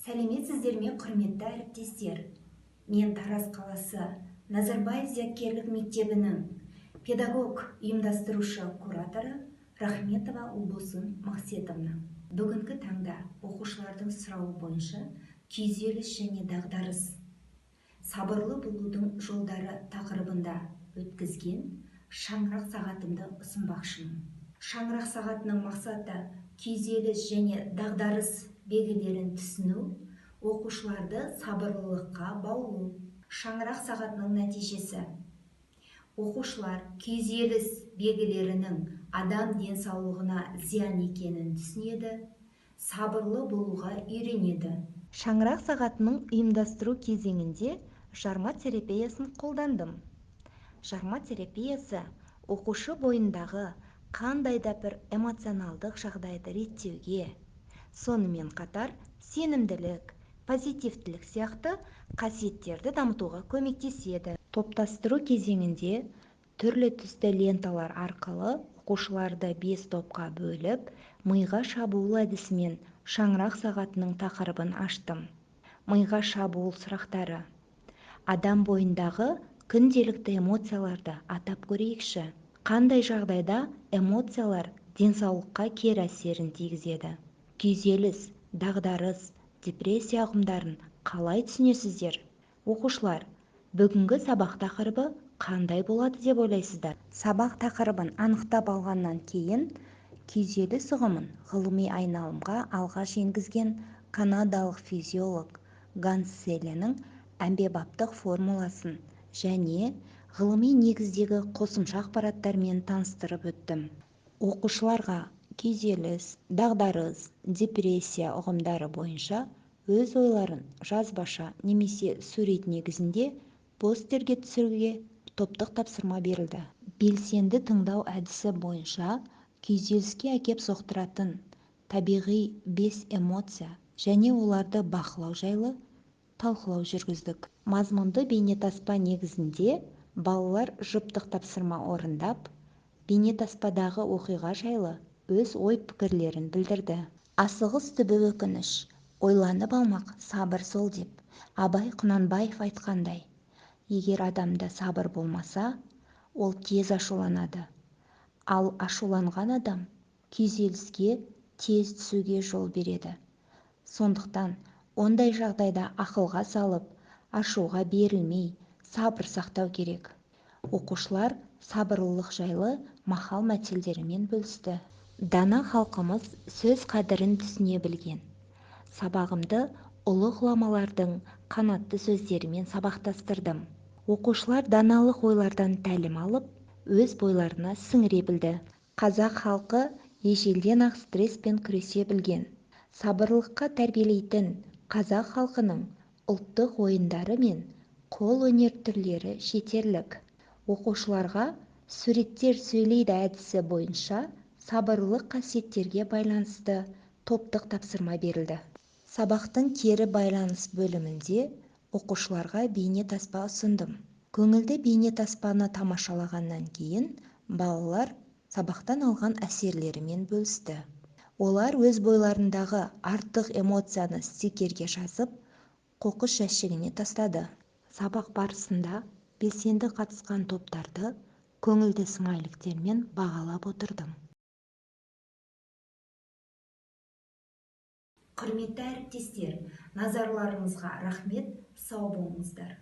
Сәлеметсіздер ме, құрметті әріптестер! Мен Тараз қаласы Назарбаев зияткерлік мектебінің педагог ұйымдастырушы кураторы Рахметова Ұлбосын Мақсетовна. Бүгінгі таңда оқушылардың сұрауы бойынша күйзеліс және дағдарыс, сабырлы болудың жолдары тақырыбында өткізген шаңырақ сағатымды ұсынбақшымын. Шаңырақ сағатының мақсаты: күйзеліс және дағдарыс белгілерін түсіну, оқушыларды сабырлылыққа баулу. Шаңырақ сағатының нәтижесі: оқушылар күйзеліс белгілерінің адам денсаулығына зиян екенін түсінеді, сабырлы болуға үйренеді. Шаңырақ сағатының ұйымдастыру кезеңінде жарма терапиясын қолдандым. Жарма терапиясы оқушы бойындағы қандай да бір эмоционалдық жағдайды реттеуге, сонымен қатар сенімділік, позитивтілік сияқты қасиеттерді дамытуға көмектеседі. Топтастыру кезеңінде түрлі түсті ленталар арқылы оқушыларды 5 топқа бөліп, миға шабуыл әдісімен шаңырақ сағатының тақырыбын аштым. Миға шабуыл сұрақтары. Адам бойындағы күнделікті эмоцияларды атап көрейікші. Қандай жағдайда эмоциялар денсаулыққа кері әсерін тигізеді? Күйзеліс, дағдарыс, депрессия ұғымдарын қалай түсінесіздер? Оқушылар, бүгінгі сабақ тақырыбы қандай болады деп ойлайсыздар? Сабақ тақырыбын анықтап алғаннан кейін күйзеліс ұғымын ғылыми айналымға алғаш енгізген канадалық физиолог Ганс Селенің әмбебаптық формуласын және ғылыми негіздегі қосымша ақпараттармен таныстырып өттім. Оқушыларға күйзеліс, дағдарыс, депрессия ұғымдары бойынша өз ойларын жазбаша немесе сурет негізінде постерге түсіруге топтық тапсырма берілді. Белсенді тыңдау әдісі бойынша күйзеліске әкеп соқтыратын табиғи 5 эмоция және оларды бақылау жайлы талқылау жүргіздік. Мазмұнды бейнетаспа негізінде балалар жұптық тапсырма орындап, бейнетаспадағы оқиға жайлы өз ой-пікірлерін білдірді. Асығыс түбі өкініш, ойланып алмақ сабыр сол деп Абай Құнанбаев айтқандай, егер адамда сабыр болмаса, ол тез ашуланады. Ал ашуланған адам күйзеліске тез түсуге жол береді. Сондықтан ондай жағдайда ақылға салып, ашуға берілмей, сабыр сақтау керек. Оқушылар сабырлылық жайлы мақал мәтелдерімен бөлісті. Дана халқымыз сөз қадірін түсіне білген. Сабағымды ұлы ғұламалардың қанатты сөздерімен сабақтастырдым. Оқушылар даналық ойлардан тәлім алып, өз бойларына сіңіре білді. Қазақ халқы ежелден-ақ стресспен күресе білген. Сабырлыққа тәрбиелейтін қазақ халқының ұлттық ойындары мен қол өнер түрлері жетерлік. Оқушыларға суреттер сөйлейді әдісі бойынша сабырлық қасиеттерге байланысты топтық тапсырма берілді. Сабақтың кері байланыс бөлімінде оқушыларға бейнетаспа ұсындым. Көңілді бейнетаспаны тамашалағаннан кейін балалар сабақтан алған әсерлерімен бөлісті. Олар өз бойларындағы артық эмоцияны стикерге жазып, қоқыс жәшігіне тастады. Сабақ барысында белсенді қатысқан топтарды көңілді смайликтермен бағалап отырдым. Құрметті әріптестер, назарларыңызға рахмет, сау болыңыздар.